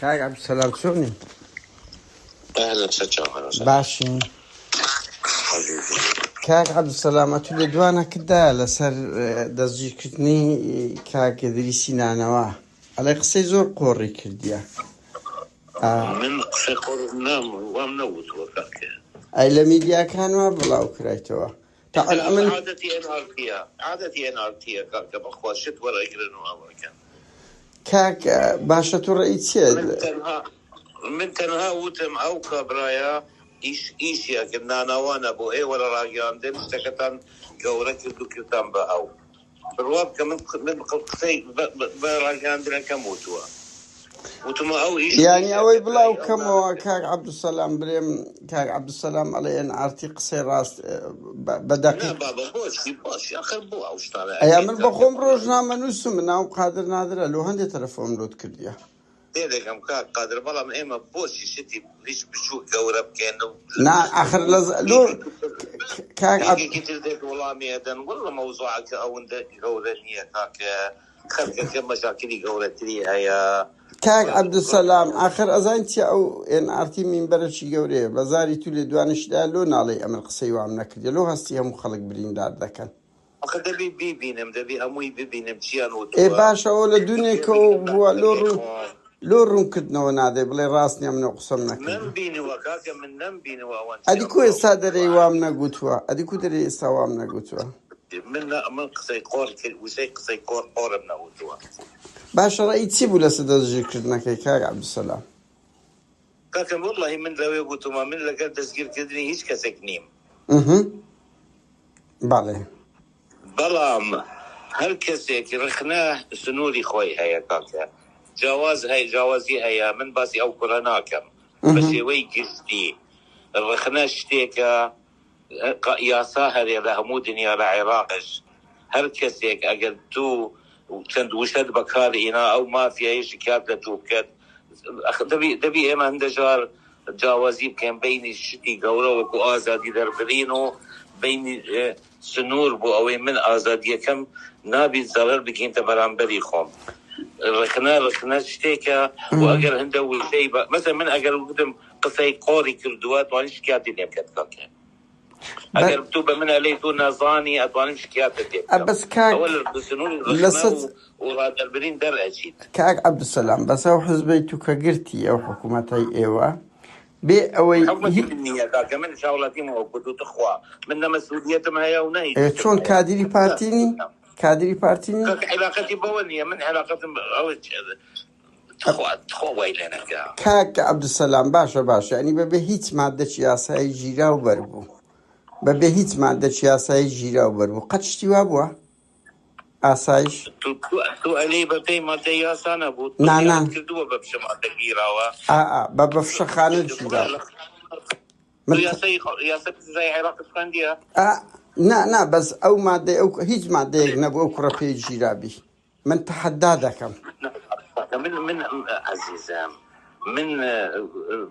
کاک عەبدولسەلام چۆنی؟ ئەهلەن سەرچاو ئەهلەن وسهلا. باشین عەزیزی. کاک عەبدولسەلام ئەتو لێدوانەکت دایە لەسەر دەستگیرکردنی کاک ئیدریسی نانەوا ئەڵێ قسەی زۆر قۆڕی کردیە ئا. من قسەی قۆڕم نام وام نەوتووە کاکە. ئەی لە میدیاکان وا بڵاو کرایتەوە تەعەن ئەمن. عادەتی ئێن ئاڕ تیە عادەتی ئێن ئاڕ تیە کاکە بەخوا شت وەرئەگرن و ئەوەکەن. کاک باشە تو ڕەئی چیە؟ من تەنها من تەنها وتم ئەو کابرایە ئیش ئیشی ئەکرد نانەوا نەبوو ئێوە لە ڕاگەیاندن شتەکەتان گەورە کرد و کردتان بە ئەو بڕوا بکە من من قسەی بە ڕاگەیاندنەکەم وتووە وتمە ئەو ئیش یانی ئیشە ئەوەی کرد بڵاو برای ئەو کەمەوە نانە کاک عەبدولسەلام برێم کاک عەبدولسەلام ئەڵێ ئێن ئاڕ تی قسەی ڕاست بە نا دەقیق بابە بۆچی بۆچی ئەخر بۆ ئەو شتانە ئەیا ئەکەیت من کاکە بەخۆم وەڵڵاهی ڕۆژنامەنووسم ناوم قادر نادرە لۆ هەندێ تەلەفۆنم لۆت کردیە. تێدەگەم کاک قادر بەڵام ئێمە بۆچی شتی هیچ بچوک گەورە بکەین و نا ئاخر لە لۆ کاک عەب یەکێکی تر دێت وەڵامی ئەدەن واللە مەوزوعەکە ئەوەندە گەورە نییە کاکە خەلکەکە مەشاکلی گەورەتری هەیە کاک عەبدولسەلام ئاخر ئەزانی چیە ئەو ئێن ئاڕ تی مینبەرەکی گەورەیە بە زاری تو لێدوانێکی دا لۆ ناڵێی ئەمن قسەی وام نەکردیە لۆ هەستی هەموو خەڵک بریندار دەکەن. ئەخە دەبی بیبینم دەبی هەمووی ببینم چیان ئێ وتووە باشە ئەوە لە گوێ دونێکەوە بگرم لە بووە لۆ قسەکەی ڕوون خۆم. لۆ ڕوونکردنەوە نادەی بڵێ ڕاست نیە من ئەو قسەم نەم نەکردیە. بینیوە کاکە من نەم بینیوە ئەوان ئەدی چیان کو بڵاو ئێستا دەرێی کردووە. وام نەگوتووە ئەدی کو دەرێی ئێستا وام نەگوتووە. من نا من قسەی قۆڕ کرد وشەی قسەی قۆڕ قۆڕم نەوتووە. باشە ڕەئی چی بوو لەسەر دەستگیرکردنەکەی کاک عەبدولسەلام؟ کاکە وەڵاهی من لەوێ گوتومە من لەگەر دەستگیرکردنی هیچ کەسێک نیم. ئه بەڵێ. بەڵام هەر کەسێک رخنە سنوری خۆی هەیە کاکە جیاواز هەیە جیاوازی هەیە من باسی ئەو کوڕە ناکەم بە شێوەی گشتی رخنە شتێکە یاسا هەرێ لە هەموو دنیا لە عێراقش هەر کەسێک ئەگەر تو چەند وشەت بەکار ئینا ئەو مافیایە شکات لە تو بکەت دەبی دەبی ئێمە هەندە جار جیاوازی بکەین بینی شتی گەورە وەکو ئازادی دەربرین و بینی سنوور بۆ ئەوەی من ئازادیەکەم نابیت زەرەر بگەینتە بەرامبەری خۆم رخنە رخنە شتێکە و ئەگەر هەندە وشەی مەسەلەن من ئەگەر وتم قسەی قۆڕی کردووە توانی شکاتی لێ بکەت کاکە ئەگەر تو بە من ئەلێی تو نەزانی ئەتوانم شکاتت لێ بکەم بەس کاک ئەوە لە سنووری ڕخنە لەسەر و و ڕادەربرین دەرئەچیت. کاک عەبدولسەلام بەس ئەو حزبەی تو کە گرتی ئەو حکومەتەی ئێوە بێ ئەوەی حکومەتی من نییە کاکە من شاوڵاتیم وەکو تو تخوا من نە مەسئولیەتم هەیە و نە هیچ ئێ شتم چۆن هەیە کادیری پارتی نی کادیری پارتی نی کاکە عیلاقەتی بەوە نییە من عیلاقەتم ئەوە تخوا تخوا وای لێ نەکە. کاک عەبدولسەلام باشە باشە یانی بەبێ هیچ مادەکی یاسایی گیرا و بەربوو بەبێ هیچ مادەکی یاسایی گیرا و بەربوو قەت شتی وا بووە ئاسایش تو تو ئەلێی بە پێی مادەی یاسا نەبوو نا نا بڕیارت کردووە بە فشە مادە گیراوە ئا ئا بە بە فشەخانە گیرا تو من یاسای یاسای سزای عێراقت خوێندیە؟ ئا نا نا بەس ئەو مادەی ئەو هیچ مادەیەک نەبوو ئەو کوڕە پێی گیرابی من تەحەدا دەکەم. من من عەزیزم من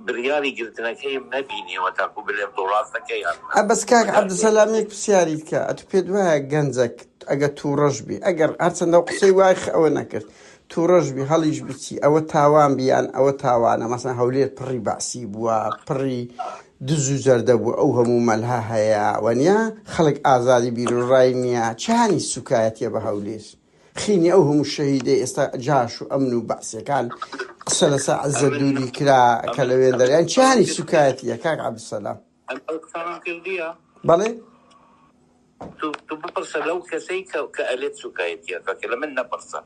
بریاری گرتنەکەیم نەبینیوە تاکو بلێم تۆ ڕاستەکەی یان نا. ئە بەس کاک بەداخەوە. عەبدولسەلام یەک پرسیاری تکە ئەتو پێت وایە گەنجەک ئەگە توڕەش بی ئەگەر هەرچەندە ئەو قسەی وای خ ئەوە نەکرد توڕەش بی هەڵیش بچی ئەوە تاوان بی یان ئەوە تاوانە مەسەن هەولێر پڕی بەعسی بووە پڕی دز و جەردە بووە ئەو هەموو مەلها هەیە وەنیە خەڵک ئازادی بیروڕای نییە چیانی سوکایەتیە بە هەولێر خینی ئەو هەموو شەهیدەی ئێستا جاش و ئەمن و بەعسیەکان قسە لەسەر عزەت ئەمن دووری کرا کە ئەمن لەوێن ئەمن دەریان ئەوە چیانی کردیە سوکایەتیە کاک عەبدولسەلام؟ ئەمن ئەو قسانەم کردیە بەڵێ تو تو بپرسە لەو کەسەی کە کە ئەلێت سوکایەتیە کاکە لە من نەپرسە.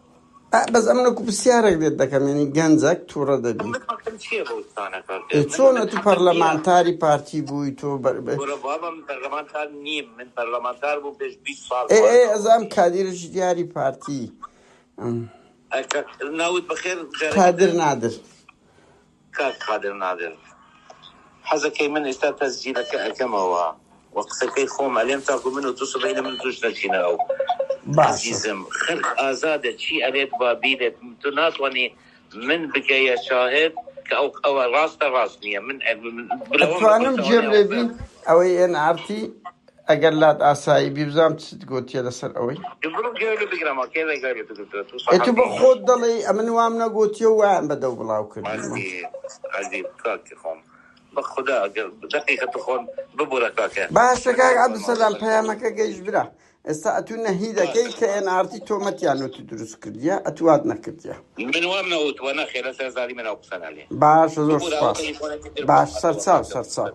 ئا بەس ئەمن وەکو پرسیارێک لێت دەکەم یانی گەنجەک توڕە دەبی. من حەقم چییە بەو شتانە کاکە ئێ من چۆن من ئەتو حەقم نییە. پەرلەمانتاری پارتی بووی تۆ بەر بە. کورە بابا من پەرلەمانتار نیم من پەرلەمانتار بووم پێش 20 ساڵ ئێ ئێ وازم ئەزام لێ کادیرێکی دیاری پارتی. ئەکە ناوت بەخێر جارێکی قادر تر. نادر. کاک قادر نادر حەزەکەی من ئێستا تەسجیلەکە ئەکەمەوە و قسەکەی خۆم ئەلێم تاکو من و تو سبەینە من و توش نەچینە ئەو باشە. عەزیزم خەلک ئازادە چی ئەلێت با بیلێت تو ناتوانی من بکەیە شاهد کە ئەو ئەوە ڕاستە ڕاست نییە من لەوەم ئەتوانم بپرسەوە گوێم ئەو لێ بی ئەوەی ئێن ئاڕ تی. ئەگەر لات ئاسایی بی بزانم چت گۆتیە لەسەر ئەوەی. بڕۆ گوێ لێ بگرە ما کێ گوێ لێ بگرتووە تو ئێ تو بە سەحەفی خۆت دەڵێی ئەمن وام نەگۆتیە و وایان بە دەو بڵاو کردیمە. عەزیز عەزیز کاکە خۆم بە خودا ئەگەر دەقیقە تو خۆم ببورە کاکە باشە من کاک نازانم عەبدولسەلام ئەوە پەیامەکە گەیشت برا ئێستا ئەتوو نەهی دەکەی باشە کە ئێن ئاڕ تی تۆمەتیان وتو دروست کردیە ئەتوو وات نەکردیە. من وام نەوتووە نەخێر لەسەر زاری من ئەو قسە نالێ باشە زۆر ببورە ئەوە سوپاس تەلیفۆنەکەی تر بۆم باش هاتووە سەرچاو کاکە سەرچاو.